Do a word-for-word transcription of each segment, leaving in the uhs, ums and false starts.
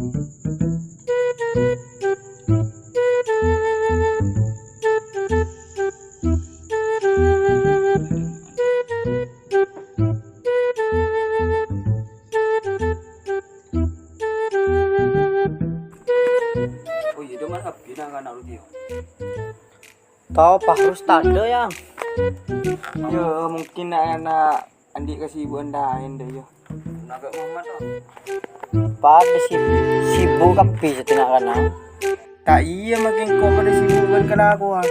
Oh iya, dâ' emma kabbhi na'-kana' rowa, Tio? Tao, Pak Rus tadâ', ya. Ya, mungkin na'-kana' andi' kasibukan laèn, dâ, ya. Naga Muhammad, oh. Padâ sib-, sibuk kabbhi satèya na'-kana'. Ta' iyâ, makè engko' padâ sibuk bân kalakowan.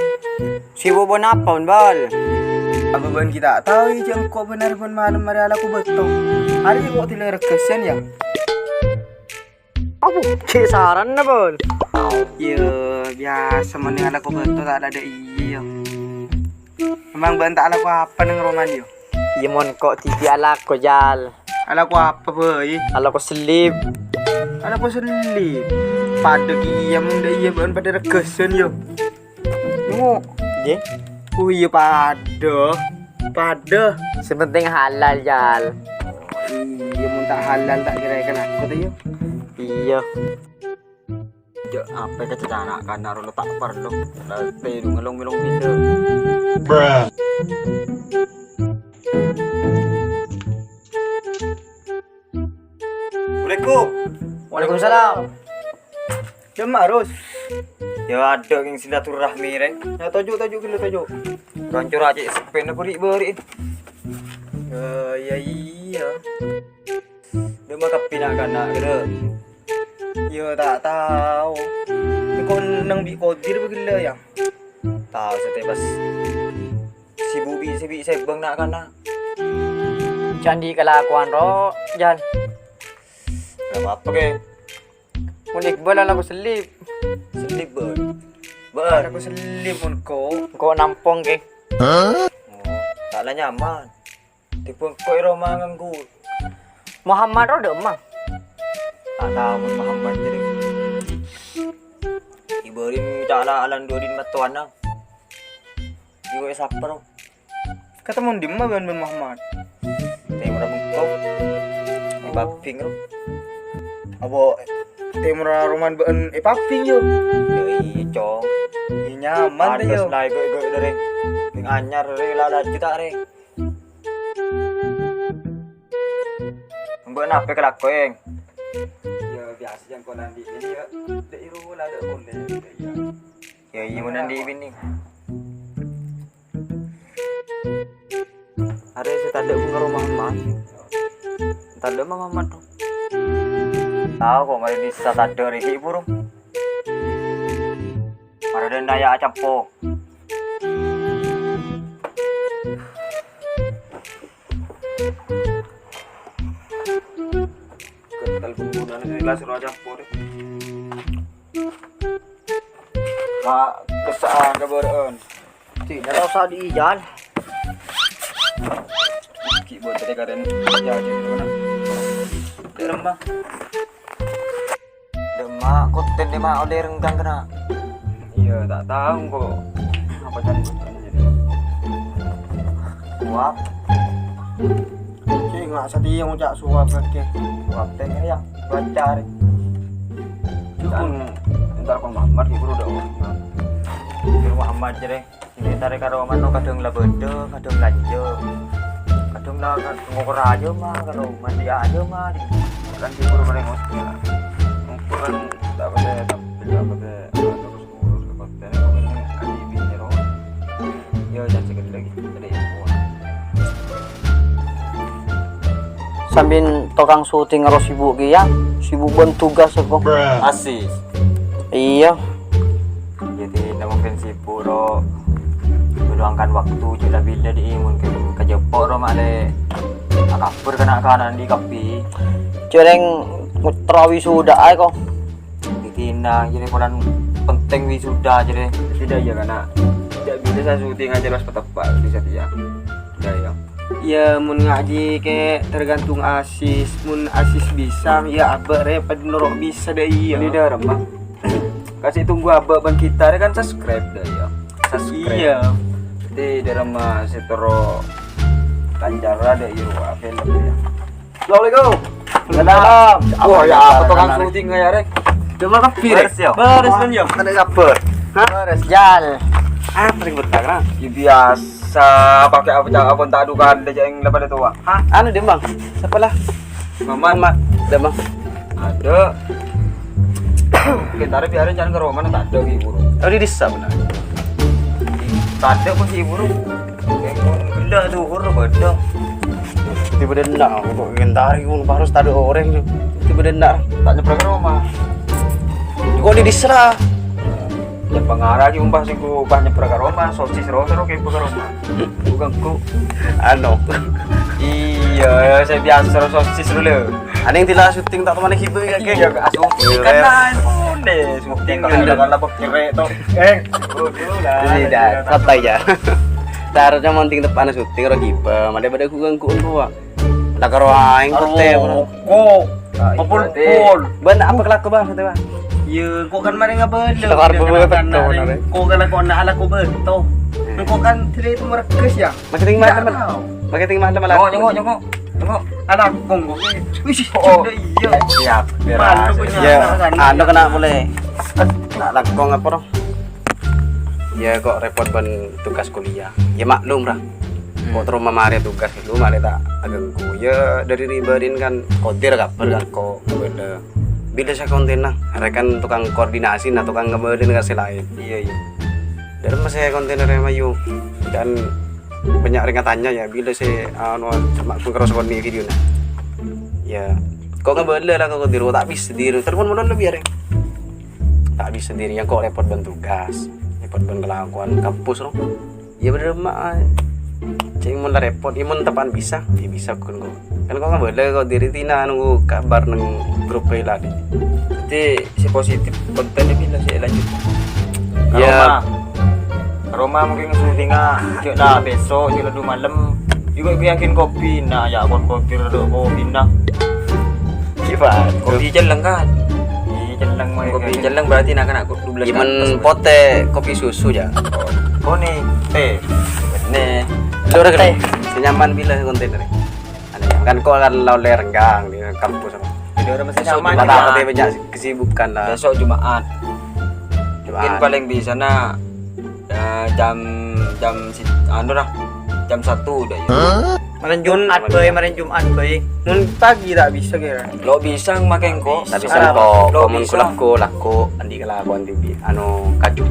Sibuk bân apa, Bal? Apa bân ghi' ta' tao, iyâ, jâ' engko' bân arè bân malem marè alako bâto. Arè kok dilèng reggâsân, ya? Apa? Cè' saranna, Bal? Iyâ, biyasa mon neng alako bâto ta' tadâ' iyâ, ya. Emang bâ'na ta' alako apa neng romana, ya? Iyâ, mon ko' dhibi' alako, Jal. Alako apa bhâi? Alako sellip. Alako sellip. Padâ kèya mon dâ' iyâ bâ'na padâ reggâsân, ya. Nyo. Ngghi. Oh iyâ, padâ. Padâ. Sè pentèng halal, Jal. Iyâ, mon ta' halal ta' kèra èkalako ta, iyâ? Iyâ. Jâ' apa ka cacana kana' rowa ta' parlo. La tèdung ngelong-melong pintu. Assalamualaikum. Waalaikumsalam. Dâ' emma, Rus? Ya, adâ' kèng silaturahmi, rè. Ya, toju', toju' ghâllu, toju'. Kancor acè' seppèna bâri'-bâri'. Ya, ya, iyâ. Dâ' emma kabbhi na'-kana', ghâllu. Ya, ta' tao. Engko' neng bi' Kodir bâ ghellâ', ya. Tao, satèya pas sibuk bi' sè bi' sèbâng na'-kana'. Candi kalakowan, ro, Jal. Ghâ' apa-apa, Kè. Mon Iqbal alako sellip. Sellip, Bân. Bân. Alako sellip, mon ko'. Ko' nampong, Kè. Oh, ta' la nyaman. Dibengko' è roma nganggur. Muhammad ro dâ' emma? Ta' tao mon Muhammad jârèya. Ibarin ca'na alandurin mattowana. Iwa è sapro. Katemmon dimma bân, bân Muhammad? Tèmorra bengko'. È pabing ro. Apa tèmorra roman bân è pabing, yo? Ya iyâ, Cong. Iyâ, nyaman, ta, yo? Pantes la èghu'-èghu' dâri. Ning anyar, rè, la laju ta', rè? Mbok napè kalako, Eng? Ya, biasa jangko nandi' ini, ya. Dek iru la ada boleh, ya. Ya, iya, mau nandi' bini. Are sè tadâ' bengko Muhammad. Tadâ' Muhammad, dong. Tao kok, mari bisa tadâ' rè, Ki, burung. Mara dâ' naya acampo. Kental penggunaan ini lah, suruh acampo deh. Mak, kesa'an kabara'an. Sini, ora usah diijan. Ki, buat tadi karen. Ya, jadi mana? Di rumah. Dâ' emma, kontèn dâ' emma ollè renggang kèna. Iyâ, ta' tao engko'. Apa can kontèn jadi? Wah. Cè', nga' satèya ngoca' suwab kakè. Suwab tèng ya, baca rè. Cukun entar kon Muhammad gitu udah. Di Muhammad jârèya. Sè tarè karo mano kadhâng la bâdâ, kadhâng la enjâ'. Kadhâng la kan ngokor aja mah, karo mandi aja mah. Kan sibuk mereng ngopi lah. Ngopi kan tak pada, tak pada, tak pada terus ngurus ke konten. Kan di bini ro. Ya, jangan sekali lagi. Ada yang kuat. Sambil tokang syuting ro sibuk ghi ya, sibuk bân tugas aku. Asis. Iya. Jadi, na mungkin sibuk ro meluangkan waktu jâ' la bilâ dhi mungkin kajeppo' ro ma'lè akabur kana'-kana' dhi kabbhi. Jârèng ngutrawi suda ae ko. Dhi dinna jârèng polana penting wisuda jârèng. Tidak ya kana'. Tidak bisa saya syuting aja pas pateppa' di setia. Ya, ya. Ya, mon ngaji ke tergantung Asis. Mon Asis bisa, ya abâ' rè padâ noro' bisa dâ' iyâ. Ini dâ' remma. Kasih tunggu abâ' bân kita rè kan subscribe dâ' iyâ. Subscribe. Iya. Ti dâ' remma sè terro lancar dâ' iyâ film ya. Assalamualaikum. Salam. Wah, ya, apa tukang syuting ya, Rek? Coba ke Pire. Beres, ya? Beres, kan, ya? Ada kabar. Hah? Beres. Jal. Ah, sering berdagang. Ya, biasa, pakai apa, apa tak adukan, ada yang lepas itu, Bang. Hah? Anu, Dem, Bang. Siapa lah? Maman. Maman. Dem, Bang. Ada. Kita ada biarin jangan ke rumah, tak ada ibu. Oh, di desa, benar. Tak ada, kok, si ibu. Gila, duhur, bodoh. Tiba dia nak, kok gentari, kok harus tak ada orang tu. Tiba dia nak. Tak nyebrang ke rumah. Kok di desa? Ya, pengarah lagi umpah sih, ku pas nyebrang ke rumah, sosis, rosro, kayak ke rumah. Bukan ku. Anu. Iya, ya, saya biasa sosis dulu. Aneh, tidak syuting tak teman hibu ya, Kek? Iya, Kak, syuting. Iya, kan, Kek. Nah, pun deh, syuting. Iya, kalau, iya. Kalau kok kere, toh. Eh, dulu, dulu lah. Iya, dah, santai ya. Seharusnya monting tepan syuting, roh hibu. Malah pada ganggu, ganggu, Pak. Lah, karo aing, kote, bro. Kok? Ah, iya, Pol, deh. Pol. Ban, apa kelaku, Bang, kata, Bang? Iya, kok kan mari ngabala. Tebar bener, bener, bener. Kok kan kok nak ala kok beto. Hmm. Kok kan tidak itu mereges ya? Makin tinggi mana, Bang? Tahu. Makin tinggi mana, malah. Nyongok, nyongok, nyongok. Nyongok. Anak kong kok. Wih, oh, sudah iya. Siap, beres. Malu punya anak kan. Anu kena boleh. Nak langkong apa, roh? Ya, kok repot ban tugas kuliah. Ya, maklum, Ra. Hmm. Kok terus mamare tugas itu, mare tak aganggu. Ya, dari ribarin kan kodir kabar kan, kok, bila, bila saya konten, nah. Arek kan tukang koordinasi, nah, tukang ngeberin kan selain. Iya, iya. Dan masih kontainer yang mayu. Dan banyak orang tanya ya, bila saya, anu, sama pengkeros koni video, nah. Ya, kok ngebela lah, kok kodir, kok tak bisa diri. Telepon mulu lebih, Arek. Tak bisa diri, yang kok repot ban tugas, repot ban kelakuan kampus, no. Ya bener, Mak. Ceng mun la repot, ya mun tepan bisa, ya bisa kan kok. Kan kok nggak boleh kok diri tina nunggu kabar neng grup lah, Dik. Berarti si positif konten ini lah, saya lanjut. Ya. Roma. Roma mungkin syuting, ah. Cek lah besok, cek lah dua malam. Juga gue yakin kopi, nah, ya, kon kopi, kopi, nah. Gimana? Kopi celeng, kan? Iya, celeng, Mai. Kopi celeng berarti nak kena dua belas. Iman ke atas, pote kopi susu ya. Kone teh. Nih. Lur teh. Senyaman bila kontainer. Kan kok kan lawan renggang di kampus apa? Jadi orang mesti nyaman. Mata apa banyak kesibukan lah. Besok Jumat. Mungkin Jumat. Paling bisa, nah, eh, jam, jam si-, anu lah, jam satu udah ya. Hah? Maren Jumat, Boy, maren Jumat, Boy. Mun pagi tak bisa kira. Lo bisa make engko. Tak bisa engko, lo bisa. Mun ku lako, lako, andi kelakuan tinggi, anu, kaju.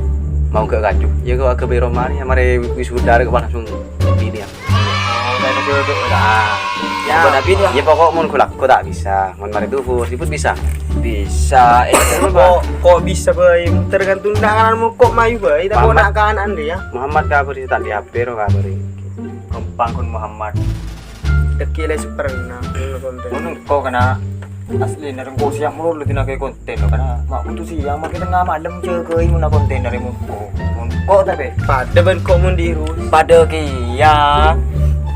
Mau ke kaju. Ya, kok agak bero mari, mari wisuda, kok langsung bini ya. Oh, kayak gitu, tuh. Nah. Ya. Bukan tapi dia. Ya, pokok mun ku lako tak bisa. Mun mari duhur, siput bisa. Bisa. Eh, kok, kok bisa, Boy? Tergantung tangan mau kok mayu, Boy. Tapi Muhammad. Nak kanan dia. Muhammad kabur di tadi Pero kabari. Gampang kon Muhammad. Deki le pernah ngono konten. Ngono kok kena asli nereng kok siap mulu dina ke konten lo, karena mak butuh siang, mak kita tengah malam jaga imun konten dari muko. Muko tapi. Pada ban kok mun diru. Pada kia.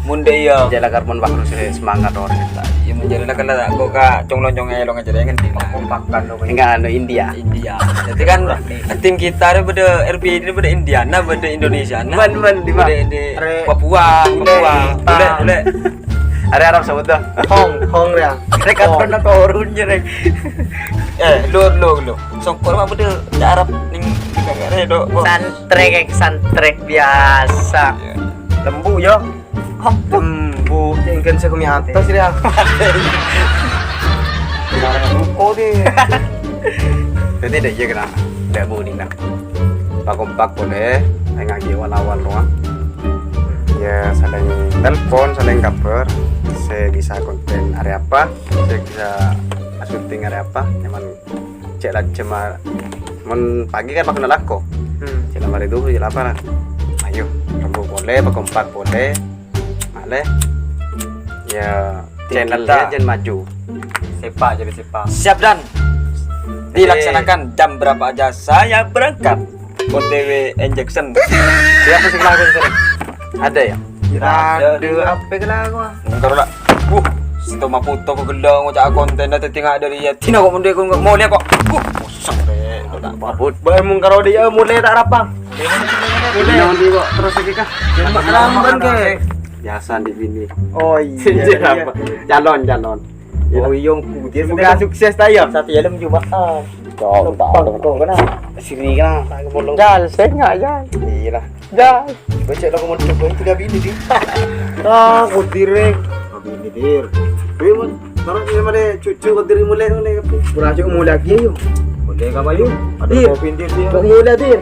Mun de iya. Jala karbon waktu se-, semangat orang kita. Ya menjadi lah kalau kok kak cong lonjong aja lo ngajar dengan tim. Kompakan lo. Enggak, anu, India. India. Jadi kan tim kita ada pada R P D, ada pada India, nah pada Indonesia, nah. Man, man, di mana? Pada di Re-, Papua, Papua. Boleh, boleh. Ada Arab Saudi dah. Hong, Hong ya. Mereka pernah turun je, Rek. Eh, lo, lo, lo. Songkor apa pada Arab ning negara do. Santrek, santrek biasa. Iya. Lembu, yo. Ampun. Bu, tinggal saya kami atas dia. Buko deh. Jadi dah iya kena. Dah bu ni nak. Pakompak boleh. Enggak lagi awal-awal doang. Ya, saling telepon, saling kabar. Saya bisa konten hari apa, saya bisa syuting hari apa. Nyaman. Cek lah jam a-, mun pagi kan makan lako. Hmm. Cek lah mari dulu, cek lah apa lah. Ayo, rembuk boleh, pakompak boleh. Male. Ya, tim channel kita. Dia jen maju. Sepak jadi sepak. Siap dan dilaksanakan jam berapa aja saya berangkat. O T W injection. Siapa sih kelakuan sering? Ada ya? Kira ada. Ada apa kelakuan? Entar lah. Wuh, Sito Maputo kok gendang ngocak konten dadi tinggal dari ya. Tina kok mendek kok mau lihat kok. Wuh, kosong deh. Kok tak mabut. Bae mung karo dia mulai tak rapang. Mulai. Nanti kok terus iki kah? Lamban ke. Biasa di bini. Oh iya. Apa? Calon, calon. Oh, iyâ, engko' dhiyâ. Semoga sukses, ta', yâ? Satèya lem Juma'an. Jal, ta' ada. Kok kena? Sini kena, tak kepotong. Jal, sengak, Jal. Iyâlah. Jal. Becek lo kemon coba itu gak bini, Di. Ah, Kodir, eh. Gak bini, Dir. Wih, Mon. Terus ini mana cucu Kodir mulai, mulai. Pura cucu mulai lagi, yuk. Mulai apa, yuk? Ada Dir. Kopi, Dir, Dir. Kok mulai, Dir?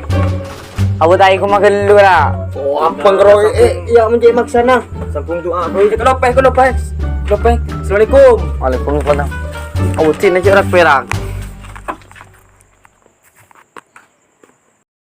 Aku tak ikut makan dulu, lah. Oh, apa ngeroy? Eh, iya, mencari maksana. Sambung doa, Boy. Eh, kenapa, kenapa? Kenapa? Assalamualaikum. Waalaikumsalam. Aku sini aja orang perang.